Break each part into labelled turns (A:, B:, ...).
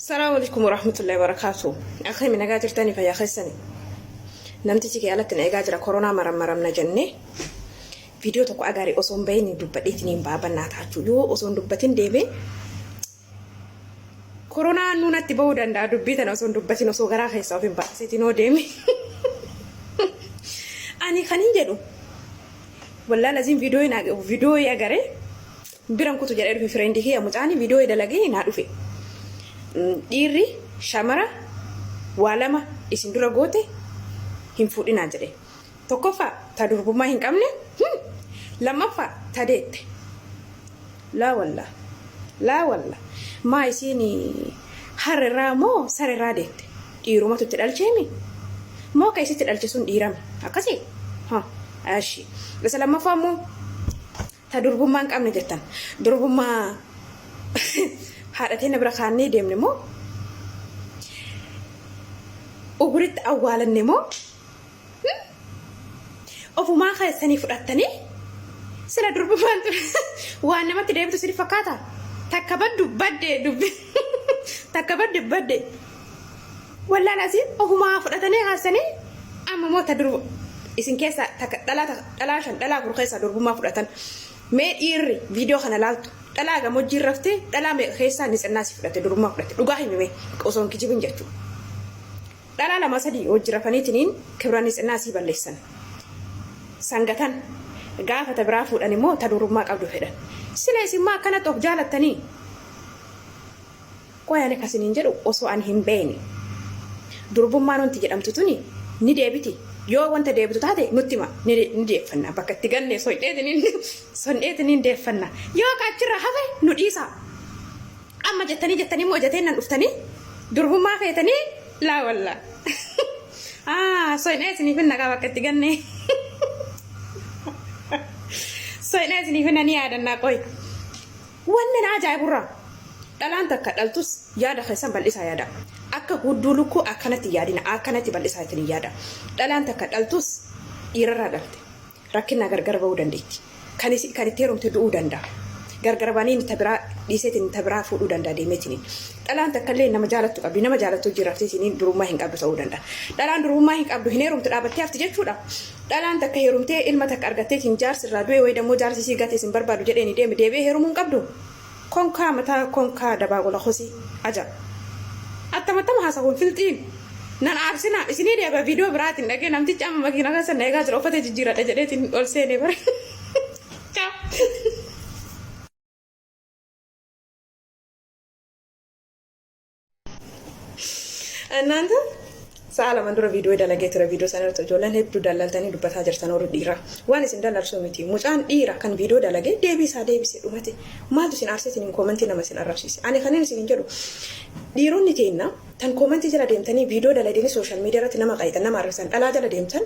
A: Salaamu alaikum warahmatullahi wabarakatuh. Akkami nagaa jirtanii fayyaa keessani. Namtichi kee alatti na eegaa jira koronaa maram maramna jennee viidiyoo tokko agaare osoo hin bahin dubbadheetiin hin baabannaa taachuu yoo osoo hin dubbatin deemee koronaa nunatti bahuu danda'a dubbii tana osoo hin dubbatin osoo garaa keessaa of hin baaseetiin hoo deeme. Ani kan hin jedhu wallaa laziin viidiyoo agaree biran kutu jedhee dhufe fireendii kiyya mucaani viidiyoo dalagee naa dhufe. Dhiirri shamara waa lama isin dura goote hin fuudhinaa jedhe. Tokkoffaa ta durbummaa hin qabne, lammaffaa ta deette. Laa wallah laa wallah maa isiin harrerraa moo sarerraa deette? Dhiirumatu itti dhalcheemi? Moo ka isitti dhalche sun dhiirami? Akkasii? Ha ashi. Isa lammaffaa immoo Ta durbummaa hin qabne jettan. Durbummaa haadha teenya bira kaannee deemne moo uguritti awwaalanne moo ofumaa keessanii fudhattanii sila durbummaan waan namatti deebitu sini fakkaata. Takka baddu badde dubbi takka badde badde. Wallaan asiin ofumaa fudhatanii kaasanii amma immoo ta durbu isin keessaa takka dhalaa dhalaa shan dhalaa afur keessaa durbummaa fudhatan mee dhiirri viidiyoo kana laaltu dhalaa gamojjiin raftee dhalaa meeqa keessaa ni xinnaa si fudhate durbummaa fudhate dhugaa himi mee osoo hin kijibin jechuudha. Dhalaa lama sadii hojii rafaniitiniin kibra ni xinnaa sii balleessan. Sangatan gaafa ta biraa fuudhan immoo ta durbummaa qabdu fedhan. Sila isin maa akkanatti of jaalattanii? Qoy ani ka isiniin jedhu osoo ani hin beeyne durbummaan wanti jedhamtu tuni ni deebiti yoo wanta deebitu taate nutti hima ni ni deeffanna bakka itti ganne soydheetiniin sondheetiniin deeffanna yoo ka achirra hafe nu dhiisaa amma jettanii jettanii immoo ija teennan dhuftanii durbummaa feetanii laa wallaa ah soydhee isiniif hin naqaa bakka itti ganne soydhee isiniif hin ni yaadannaa qoy Wanni na ajaa'iburraa dhalaan takka dhaltus yaada keessan bal'isaa yaada. Akka hudduu lukkuu akkanatti hin yaadina akkanatti bal'isaa ittiin yaada. Dhalaan takka dhaltus dhiirarraa dhalte. Rakkinaa gargar ba'uu dandeetti. Kan isi kan itti heerumte du'uu danda'a. Gargar ba'anii ta biraa dhiiseetiin ta biraa fuudhuu danda'a deemeetiin. Dhalaan takka illee nama jaalattu qabdi. Nama jaalattu wajjin rafteetiin durummaa hin qabdu ta'uu danda'a. Dhalaan durummaa hin qabdu hin heerumtu dhaabattee hafti jechuudha. Dhalaan takka heerumtee ilma takka argatteetiin jaarsi irraa du'e wayi dammoo jaarsi isii gate isin barbaadu jedheeni deeme deebi'ee heerumuu hin qabdu? Konkaa mataa konkaa dabaaqula kosii. Ajab. Attam attam haasahuun filxiin. Nan aarsinaa isinii deeba viidiyoo biraatiin dhagee namtichi amma makiina keessa na eegaa jira uffata jijjiiradha jedheetiin ol seenee bare. Ciao. እናንተ sa'a lama dura viidiyoo dalagee ture viidiyoo sana irratti ijoolleen hedduu dallaltanii dubbataa jirtan warri dhiiraa waan isin dallalsuu miti mucaan dhiira kan viidiyoo dalagee deebii isaa deebise dhumate maaltu isin aarseetiin hin koomentii nama isin arrabsiise ani kanin isin hin jedhu dhiironni teenna tan koomentii jala deemtanii viidiyoo dalaganii sooshaal miidiyaa irratti nama qayxan nama arrabsan dhalaa jala deemtan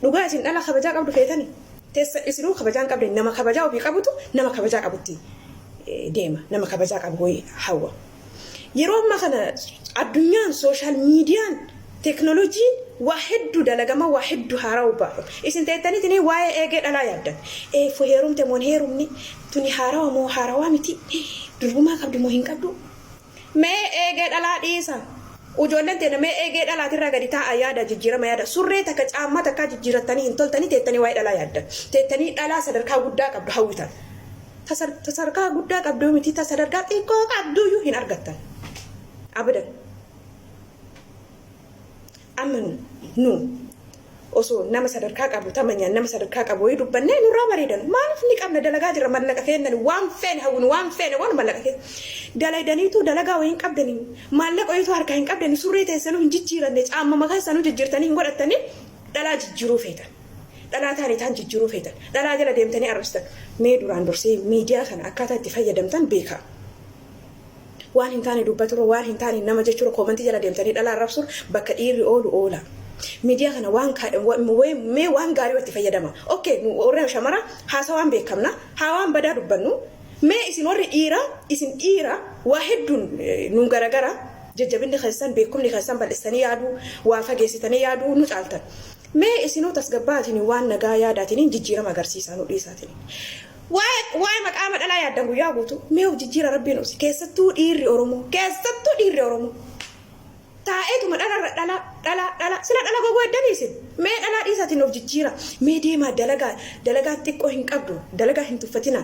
A: Dhugaa isin dhala kabajaa qabdu feetani? Teessa isinuu kabajaa hin qabdani nama kabajaa ofii qabutu nama kabajaa qabutti deema nama kabajaa qabu hoyi hawwa. Yeroo ammaa kana addunyaan sooshaal miidiyaan teknooloojiin waa hedduu dalagama waa hedduu haarawa baafama. Isin teettaniitiin waa'ee eegee dhalaa yaaddan. Eeffo heerumte moo hin heerumne tuni haarawa moo haarawaa miti durbumaa qabdi moo hin qabdu. Mee eegee dhalaa dhiisa. Ujoolleen teena mee eegee dhalaatirraa gadi taa'aa yaada jijjiirama yaada. Surree takka caammaa takkaa jijjiirattanii hin toltanii teettanii waa'ee dhalaa yaaddan. Teettanii dhalaa sadarkaa guddaa qabdu hawwitan. Ta sadarkaa guddaa qabduu miti ta sadarkaa xiqqoo qabduyyuu hin argattan. Abadan. Amma nu nu osoo nama sadarkaa qabu tamanyaan nama sadarkaa qabu wayii dubbannee nurraa bareedan maaliif ni qabna dalagaa jirra mallaqa keennan waan feene hawwinu waan feene goonu mallaqa keenya dalaydaniitu dalagaa wayii hin qabdanii maallaqa wayiitu harkaa hin qabdanii surree teessanuu hin jijjiiranne caammama keessanuu jijjiirtanii hin godhattanii dhalaa jijjiiruu feetan dhalaa taane taan jijjiiruu feetan dhalaa jala deemtanii arrabsitan mee duraan dursee miidiyaa kana akkaataa itti fayyadamtan beekaa. Waan hin taane dubbaturra, waan hin taane nama jechurra, koomantii jala deemtanii dhala arrabsurra bakka dhiirri oolu oola. Miidiyaa kana waan mee waan gaarii itti fayyadama. Okay, nu warra shamara haasawaan beekamna, haa waan badaa dubbannu. Mee isin warri dhiiraa, isin dhiira waa hedduun nuun garagara jajjabinni keessan, beekumni keessan bal'istanii yaaduu, waa fageessitanii yaaduu nu caaltan. Mee isinuu tasgabbaa'aatiin waan nagaa yaadaatiin jijjiirama agarsiisaa nu dhiisaatiin. Waa'ee maqaama dhalaa yaaddan guyyaa guutuu. Mee of jijjiira, rabbiin obsi. Keessattuu dhiirri Oromoo. Keessattuu dhiirri Oromoo. Taa'eetuma dhalarra dhala, dhala, dhala. Sila dhala gogoo eddanii isin. Mee dhalaa dhiisaatiin of jijjiira. Mee deemaa dalagaa. Dalagaan xiqqoo hin qabdu. Dalagaa hin tuffatina.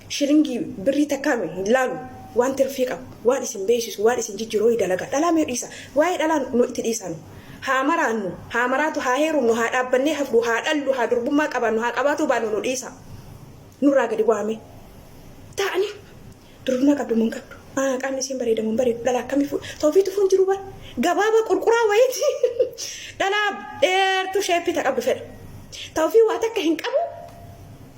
A: Shilingii birrii takkaami hin laalu. Waan tirfii qabu. Waan isin beeksisu. Waan isin jijjiiru hoyi dalagaa. Dhalaa mee dhiisa. Waa'ee dhalaa nu itti dhiisanu. Haa maraannu. Haa maraatu, haa heerumnu, haa dhaabbannee hafnu, haa dhallu, haa durbummaa qabaannu, haa qabaatuu baannu nu dhiisa. Nurraa gadi bu'aame. Taa'anii durbummaa qabdu moo hin qabdu? Qaamni isiin bareeda moo hin bareedu? Dhala akkamii fuudha? Ta'uu tufuun jiru bara. Gabaabaa qurquraa wayiiti. Dhalaa dheertuu shape ta qabdu fedha. Ta'uu waa takka hin qabu.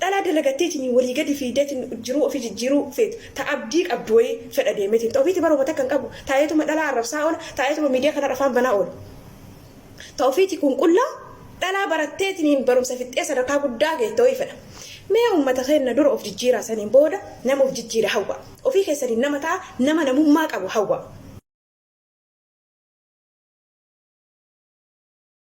A: Dhalaa dalagatteetiin walii gadi fiideetiin jiruu ofii jijjiiruu feetu. Ta abdii qabdu wayii fedha deemeetiin. Ta'uufiiti baruma takka hin qabu. Taa'eetuma dhalaa arrabsaa oola. Taa'eetuma miidiyaa kanarra afaan banaa oola. Ta'uufiiti kun qullaa dhalaa baratteetiin barumsa fixxee sadarkaa guddaa geette wayii fedha. Mee uummata keenya, dura of jijjiiraa, saniin booda nama of jijjiire hawwa. Ofii keessanii nama ta'a, nama namummaa qabu hawwa.